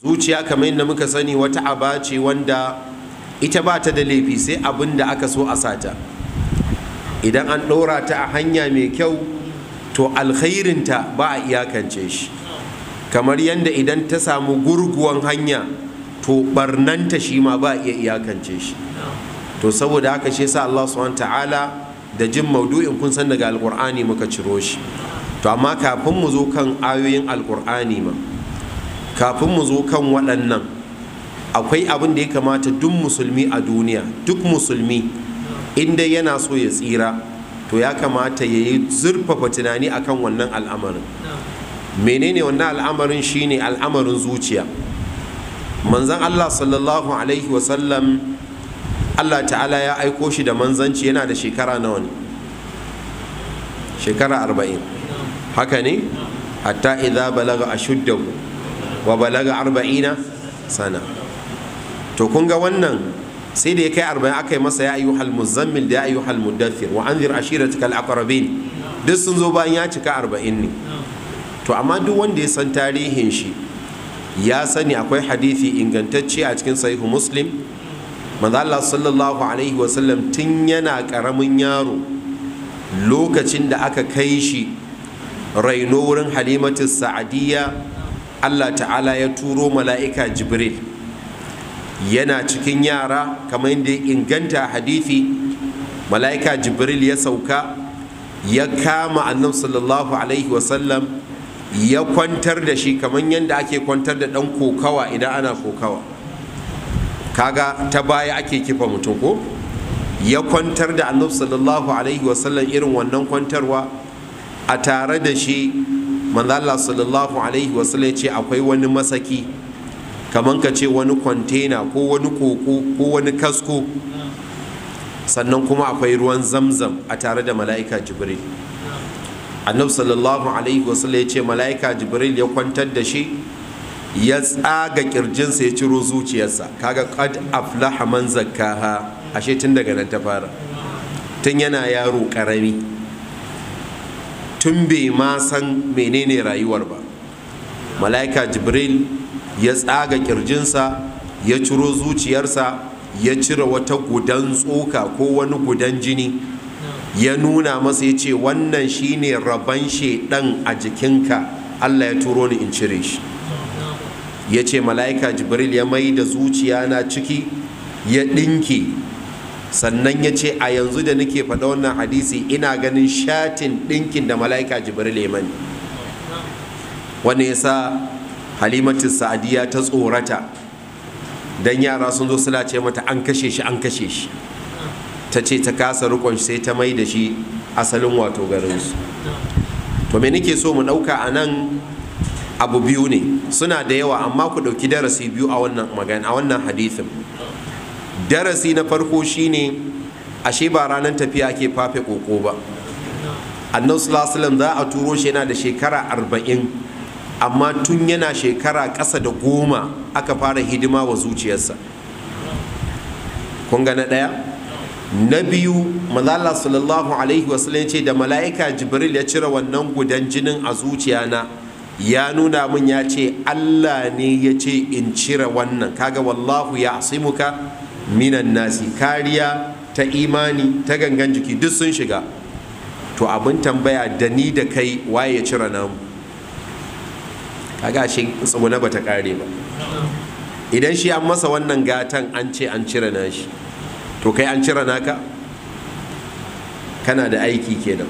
Zuciya, kamar yadda muka sani, wata aba ce wanda ita ba ta da laifi sai abin da aka so a sata. Idan an ɗora ta a hanya mai kyau, to alkhairinta ba a iyakance shi, kamar yadda idan ta samu gurguwan hanya, to barnanta shi ma ba a iya iyakance shi. To saboda haka shi yasa Allah subhanahu ta'ala da jin maudu'in, kun san daga Alkur'ani muka ciro shi. To amma kafin mu zo kan ayoyin Alkur'ani ma, kafin mu zo kan waɗannan, akwai abin da ya kamata duk musulmi a duniya, duk musulmi inda yana so ya tsira, to ya kamata ya yi zurfafa tunani akan wannan al'amarin. Menene wannan al'amarin? Shine al'amarin zuciya. Manzan Allah sallallahu alaihi wasallam, Allah ta'ala ya aiko shi da manzanci yana da shekara nawa ne? Shekara 40, haka ne? Hatta idza balaga ashuddahu wa balaga 40 sana. To kun ga wannan, sai da ya kai 40 aka yi masa ya ayyuhal muzammil da ya ayyuhal muddathir wa anzir ashiratakal aqrabin. Duk sun zo bayan ya cika 40 ne. To amma duk wanda ya san tarihin shi ya sani akwai hadisi ingantacce a cikin Sahihu Muslim. Manzo Allah sallallahu alaihi wasallam, tun yana karamin yaro, lokacin da aka kai shi raino wurin Halimatu Sa'adiyya, Allah ta'ala ya turo mala'ika Jibril. Yana cikin yara, kamar yadda ya inganta hadithi, mala'ika Jibril ya sauka, ya kama Annabi sallallahu alaihi wasallam, ya kwantar da shi kamar yadda ake kwantar da ɗan kokawa idan ana kokawa. Kaga ta baya ake kifa mutum ko? Ya kwantar da Annabi sallallahu alaihi wasallam irin wannan kwantarwa. A tare da shi, manzo Allah sallallahu alaihi wasallam ya ce akwai wani masaki, kamar ka ce wani kwantena ko wani koko ko wani kasko, sannan kuma akwai ruwan Zamzam a tare da mala'ika Jibril. Annabi sallallahu alaihi wasallam ya ce mala'ika Jibril ya kwantar da shi, ya tsaga kirjinsa, ya ciro zuciyarsa. Kaga qad aflaha man zakkaha, ashe tun daga nan ta fara, tun yana yaro karami, tun bai ma san menene rayuwar ba. Mala'ika Jibril ya tsaga kirjinsa, ya ciro zuciyarsa, ya cire wata gudan tsoka ko wani gudan jini, ya nuna masa, ya ce, "Wannan shine rabon shedan a jikinka, Allah ya turo ni in cire shi." Ya ce mala'ika Jibril ya mai da zuciya na ciki, ya ɗinke. Sannan ya ce a yanzu da nake faɗa wannan hadisi, ina ganin shatin ɗinkin da mala'ika Jibril ya mani. Wani ya sa Halimatu Sa'adiyya ta tsorata don yara sun zo suna ce mata an kashe shi, an kashe shi. Ta ce ta kasa rikon shi, sai ta mai da shi asalin wato garinsu. To me nake so mu ɗauka a nan? Abu biyu ne, suna da yawa, amma ku ɗauki darasi biyu a wannan magana, a wannan hadithin. Darasi na farko shine, ashe ba ranar tafiya ake fafe koko ba. Annabi sallallahu alaihi za a turo shi yana da shekara 40, amma tun yana shekara ƙasa da 10 aka fara hidima wa zuciyarsa. Kun ga na ɗaya. Na biyu, manzo Allah sallallahu alaihi wasallam ce da mala'ika Jibril ya cire wannan gudan jinin a zuciya na, ya nuna min, ya ce Allah ne ya ce in cire wannan. Kaga wallahu ya'simuka minan nasi, kariya ta imani, ta gangan jiki, duk sun shiga. To abin tambaya, da ni da kai, waye ya cire namu? Kaga shi tsuguna bata kare ba. Idan shi an masa wannan gatan, an ce an cire nashi, to kai an cire naka? Kana da aiki kenan.